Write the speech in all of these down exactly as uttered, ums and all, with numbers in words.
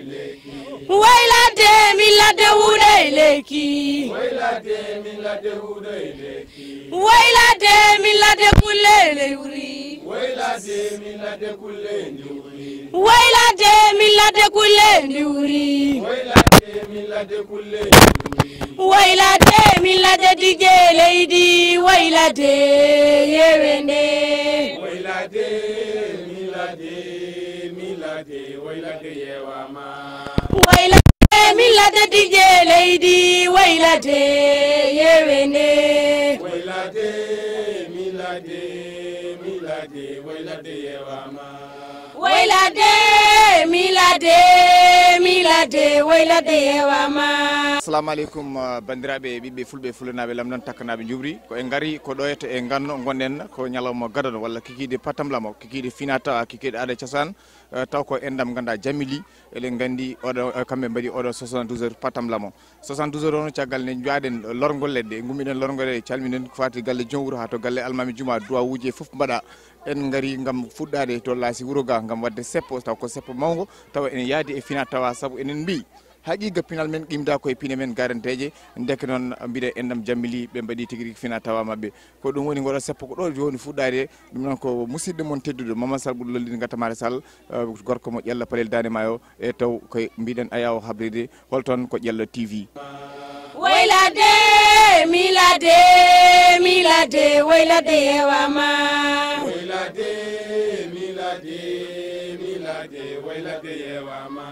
Waylade min ladde huuɗo e lekki. Waylade min ladde huuɗo e lekki. Waylade min ladde kulle e ley wuri. Waylade min ladde kulle e ndi wuri. Waylade min ladde kulle e ndi wuri. Waylade min ladde kulle e ndi wuri. Waylade min ladde dige leydi. Waylade yewende. Waylade min ladde, min ladde, waylade yewama. Waylade min ladde dige leydi. Waylade yewende. Waylade min ladde, min ladde, waylade yewama. Waylade, miilade, miilade, waylade yewama. Assalamu aleykum, uh, banndiraaɓe, ɓiɓɓe fulɓe, fulanaaɓe, lamnooɓe, takkanaaɓe njuɓri. Ko en ngari, ko ɗo e to e Nganno ngonɗen, ko ñalawma gadano walla kikiiɗe patamlamo, kikiiɗe finaa tawaa, kikiiɗe aada e cosaan, uh, taw ko enɗam nganndu-ɗaa jamili. Eɗen nganndi oɗo, uh, kamɓe mbaɗi oɗo soixante-douze heures patamlamo. Soixante-douze heures o, caggal nde njahaɗen lorgol leɗɗe, ngummiɗen lorgol leɗɗe, calminen ko faati galle joom wuro haa to galle almaami jumaa, duwawuuji e fof mbaɗa. En ngari ngam fuɗɗaade to laasi wuro ga, ngam waɗde seppo, taw ko seppo mawngo, tawa ene yaadi e finaa tawaa, sabu enen mbii, haqiiqa pinal men qimda koye pine men garanteeje, ndeke noon mbiɗa enɗam jammili, ɓe mbaɗi tigi rigi finaa tawaa maɓɓe. Ko ɗum woni ngoɗo seppo ko ɗo jooni fuɗɗaade, ɗum noon ko musidɗo mon tedduɗo, Mama Sall ɓurɗo lollude Ngata Maare Sall, eh, gorko mo Ƴella Palel Daande Maayo, e taw koye mbiɗen ayaawo habride, holton ko Ƴella T V. Waylade, miilade, miilade, waylade yewama. Waylade, miilade, miilade, waylade yewama.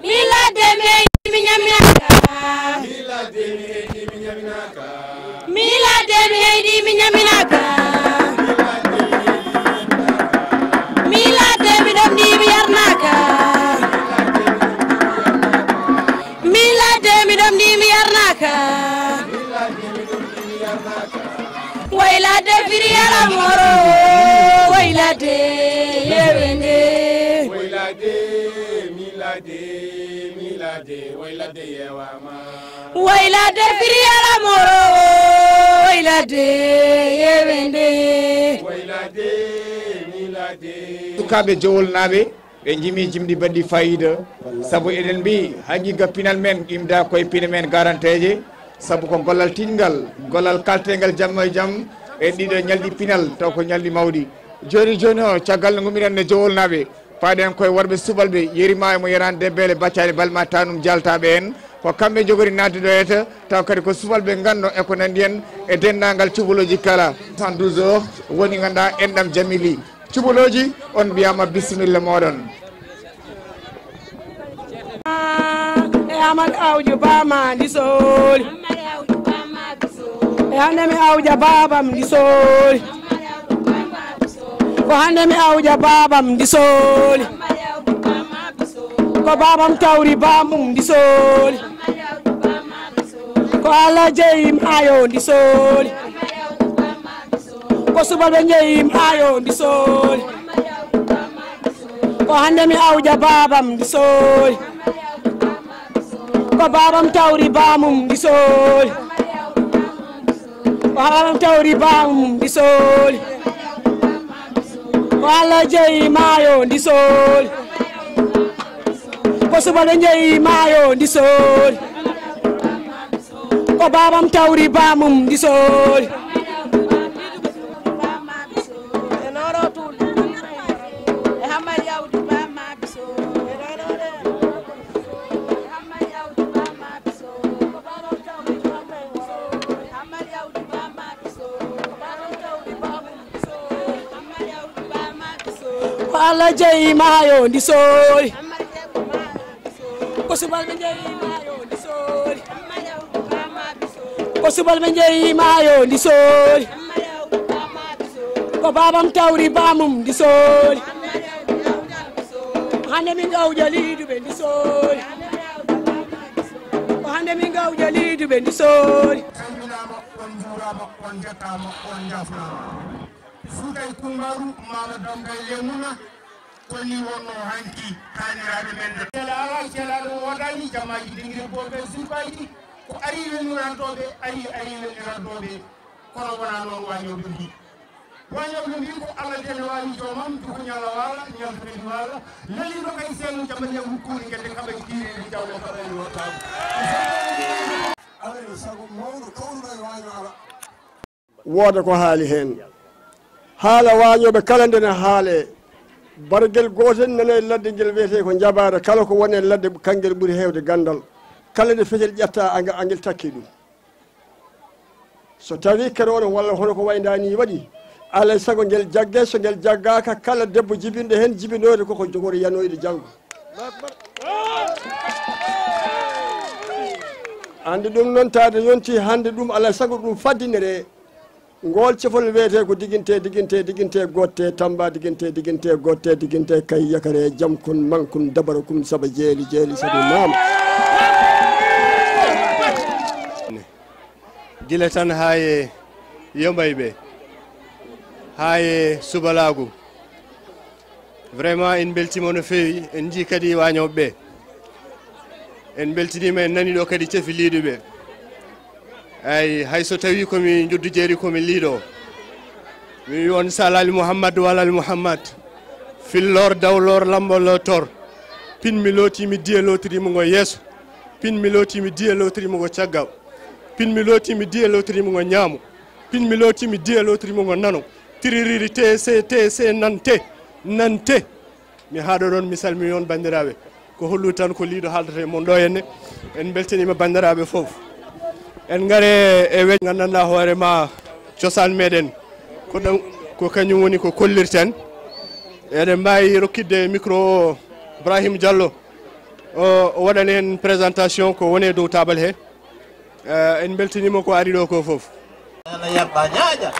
Miilade mi heydi mi ñaminaka. Miilade mi heydi mi ñaminaka. Miilade mi heydi mi ñaminaka. Miilade mi ɗomɗi mi yarnaka. Miilade mi ɗomɗi mi yarnaka. Waylade firi alamoro. Waylade yewende. Waylade, miilade, miilade, waylade yewama. Waylade firi alamoro. Waylade yewende. Waylade, miilade. Sukaaɓe Jowolnaaɓe, ɓe njimi jimɗi baɗɗi faayiida, sabu eɗen mbii, haqiiqa pinal men qimda koye pine men garanteeje, sabu ko gollal tiiɗngal, gollal kalteengal jamma e jam, e ɗiɗo ñalɗi pinal, taw ko ñalɗi mawɗi. Jooni jooni o, caggal nde ngummiɗen e Jowolnaaɓe, paaɗen koye worɓe subalɓe, yerimaa e mo yeraani debbeele, baccaali balma tanum jaltaaɓe en, ko kamɓe njogori naatde ɗo eta, taw kadi ko subalɓe Nganno e ko nanndi en, e denndaangal cubalooji kala. Soixante-douze heures woni ngannduɗaa enɗam jamili. Cubalooji, on mbiyaama bisimilla mooɗon. E Amadou Awjo Ba ma ndi sooli. E hannde mi awja babam ndi sooli. Ko hannde mi awja babam ndi sooli. Ko babam tawri bamum ndi sooli. Ko Allah jeyi maayo ndi sooli. Ko subalɓe njeyi maayo ndi sooli. Ko hannde mi awja babam ndi sooli. Ko babam tawri bamum ndi sooli. Ko babam tawri bamum ndi sooli. Ko Allah jeyi maayo ndi sooli. Ko subalɓe njeyi maayo ndi sooli. Ko babam tawri bamum ndi sooli. Ko Allah jeyi maayo ndi sooli. Ko subalɓe njeyi maayo ndi sooli. Ko subalɓe njeyi maayo ndi sooli. Ko babam tawri bamum ndi sooli. Hannde min gawja liduɓe ndi sooli. Ko hannde min gawja liduɓe ndi sooli. Calminaama, on njuuraama, on njettaama, on njaafnaama. Fuuta e Kumbaaru, Maama Dam Gay Leemuna, ko nii wonnoo hanki taaniraaɓe men ɓe. Cela alaa, celaaɗo woodaani, jamaaji dingiri booɓe surbaaji, ko ari wennirantooɓe, ari, ari wennirantooɓe, kono wonaa noon waañooɓe mbii. Wañawɓe mbi ko Allah de no waawi joomam, duko ñala waala, ñalta kadi waala. Leliɗo kay seenu jamba ndiyam hukkuuri kadi kaɓa kiiri ndi jawle kaɓa ndi wattaago. Alay sago mawɗo kawruɗo e waaño ala. Wooda ko haali heen. Haala waañooɓe kala nde ne haalee. Bargel gootel nana e ladde ngel wiyetee ko Njabaare, kala ko woni e ladde, kangel ɓuri heewde ganndal. Kala nde fetel ƴetta, anga-, angel takkii ɗum. So tawii kerono walla hono ko wayndaa nii waɗi, alay sago ngel jaggee, so ngel jaggaaka, kala debbo jibinɗo heen, jibinoyde koko jogori yanoyde janngo. Anndi ɗum noon, taade yonti hannde ɗum, alay sago ɗum faddinere. Ngool cefol wiyetee ko diggante, diggante, diggante gotte Tamba, diggante, diggante gotte, diggante kay yakare, jam kun, man kun, dabara kun, saba jeeli, jeeli, sabu maam. Gila tan haa e Yombayɓe, haa e Subalaagu. Vraiment, en mbeltiima no feewi, en njii kadi waañooɓe ɓe. En mbeltiniima, en nani ɗo kadi cefi liiɗuɓe. Ay, hay so tawii ko mi njoddu jeeri, ko mi liiɗo. Mi wiyi on, so alali Muhammad, walal Muhammad. Fillor, dawlor, lambolo, tor. Pin mi looti, mi diye lootiri mo ngo yeeso. Pin mi looti, mi diye lootiri mo ngo caggal. Pin mi looti, mi diye lootiri mo ngo ñaamo. Pin mi looti, mi diye lootiri mo ngo nano. Tiririri, te, se, te, se, nante, nante. Mi haaɗo ɗoon, mi salmini on, banndiraaɓe. Ko hollu tan ko liiɗo haaldata e mon ɗo henne. En mbeltaniima banndiraaɓe fof. En ngare e weñ nganndanɗaa hoore ma cosaan meɗen. Ko ɗum, ko kañum woni ko kollirten. Eɗen mbaawi rokkitde micro o Ibrahim Diallo. O, o waɗani en présentation ko woni e dow taabal he. Eh, en mbeltiniima ko ari ɗo ko fof. Nana yabba ñaaƴa.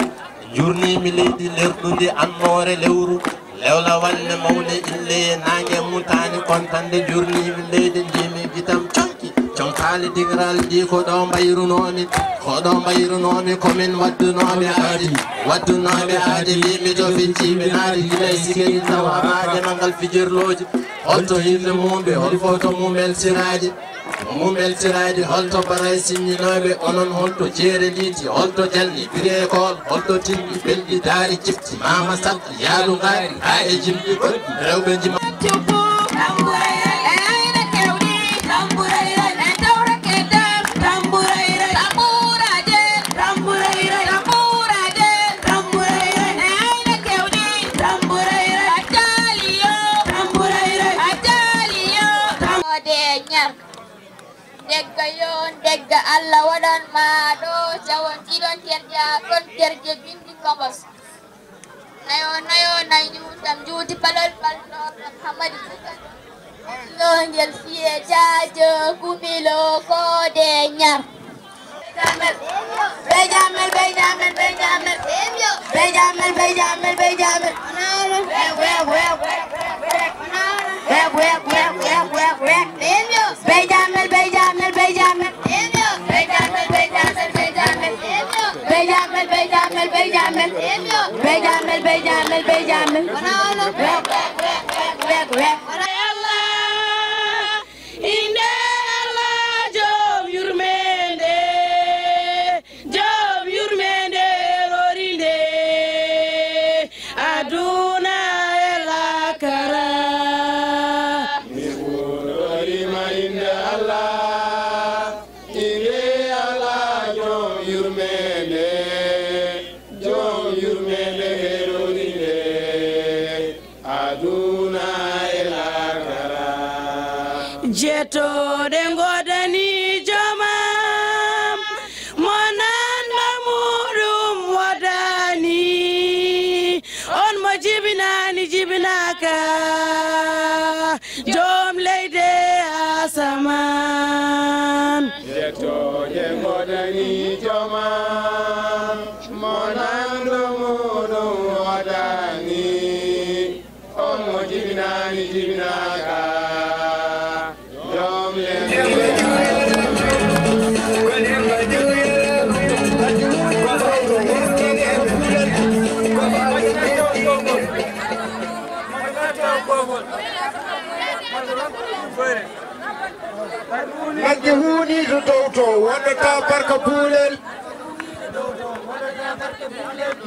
Jurnimi leydi lerɗundi annoore lewru. Lewlawal ne mawne ille naange mutaani kontande. Jurnimi leydi ndimi gitam conki. Conkaali diŋral ɗi ko ɗo mbayrunoomi. Ko ɗo mbayrunoomi ko min waddunoomi aadi. Waddunoomi aadi mbimi to ficcimi naadi gila e sigiri tawa aade mangal fijirlooji. Holto hirde mumɓe, hol foto mum eltiraaji? Mum eltiraaji, holto baray sinninooɓe? Onon holto jeere liiti, holto jalni bireekol, holto tilɓi belɗi daari cifti maama sal, yaadu ngaari, haa e jimɗi goɗɗi, rewɓe njima. Degga yo on degga, Allah waɗan ma ɗo cawon ɗiɗon terja kon terje bindi kobos. Nayo nayo nay njuutam njuuti palol palol hamadi. Lo ngel fiye jaajo kumilo ko de ñar. Benjamin, Benjamin, Benjamin. Benjamin, Benjamin, Benjamin. Benjamin, Benjamin, Benjamin. Benjamin, Benjamin, Benjamin. Benjamin, Benjamin, Benjamin. Benjamin, Benjamin, Benjamin. Wek, wek, wek, wek, wek. Allah, innde Allah joom yurmeende, joom yurmeende roriinde, aduna e laakara. Mi ɓuuɗoriima innde Allah, innde Allah joom yurmeende, joom yurmeende e roriinde, aduna e laakara. Jettooɗe ngoodani joomam, mo nanɗo muɗum woodani, on mo jibinaani jibinaaka, joom leydi e asamaan. Jettooje ngoodani joomam, mo nanɗo muɗum woodani, on mo jibinaani jibinaaka, joom leydi. Nagge huuniiɗo dow to, woɗɗata barka puulel.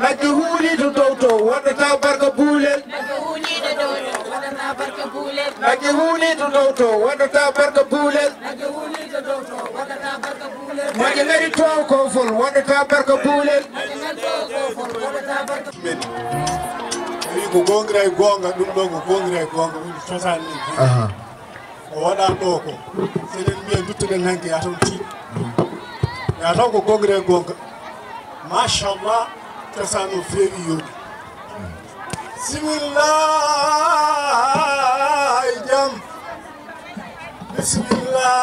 Nagge huuniiɗo dow to waɗata barka buulel. Nagge huuniiɗo dow to waɗata barka buulel. Nagge ngari to ko fol waɗata barka buulel. Men. Wi ko goongira e goonga, ɗum ɗo ko goongira e goonga, woni cosaan men. Aha. Ko waɗaa ɗo ko, so eɗen mbiya nduttoɗen hanki, yaa taw tiiɗ. Yaa taw ko goongira e goonga. Machallah, cosaan o feewi yooɗi. Bismillah, jam. Bismillah,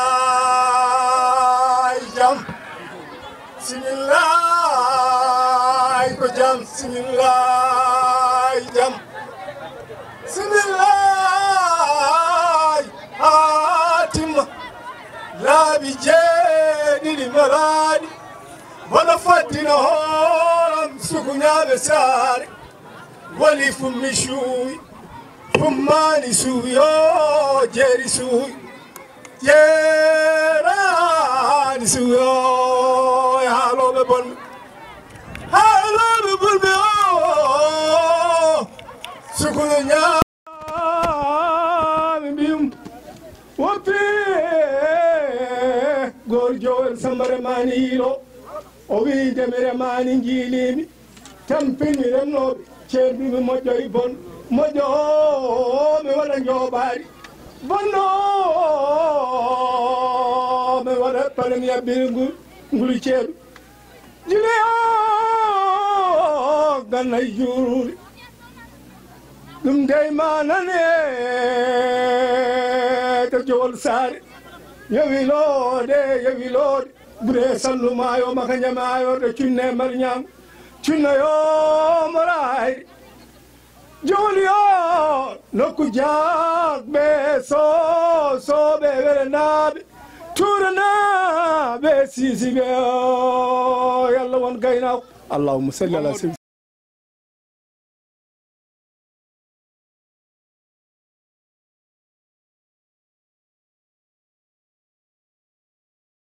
jam. Bismillah, ko jam. Bismillah, jam. Bismillah, haa timma. Laabi jeeɗiɗi malaaɗi. Mboɗo faddina hooram sukuñaaɓe saare. Wali fummi suuy, fummaani suuy, o jeeri suuy. Jeeraani suuy, o e haalooɓe bonɓe. Haalooɓe bonɓe, o sukuna ñaami mbiyum. Woppi goor jowel sambare maani yiilo. O wi ndemire maani njiilimi. Tampini remnooɓe, ceerɗumi moƴƴo e bon, moƴƴo o mi waɗa njooɓaari, bonno o mi waɗa palami yabbiri ngu, ngulu ceeɗu. Jine o ganna e juuruuri, ɗum dey ma nane to Jowol Saare, yowiloode, yowiloode. Bure sallu maayo maka ñamaayo ɗo cunne mari ñaam. Cunne yo moraayri. Jowli yo nokku jaagɓe so sooɓe welenaaɓe tuuranaaɓe siisiɓe o yalla won gaynaako. Allahumma salli ala sayyidina.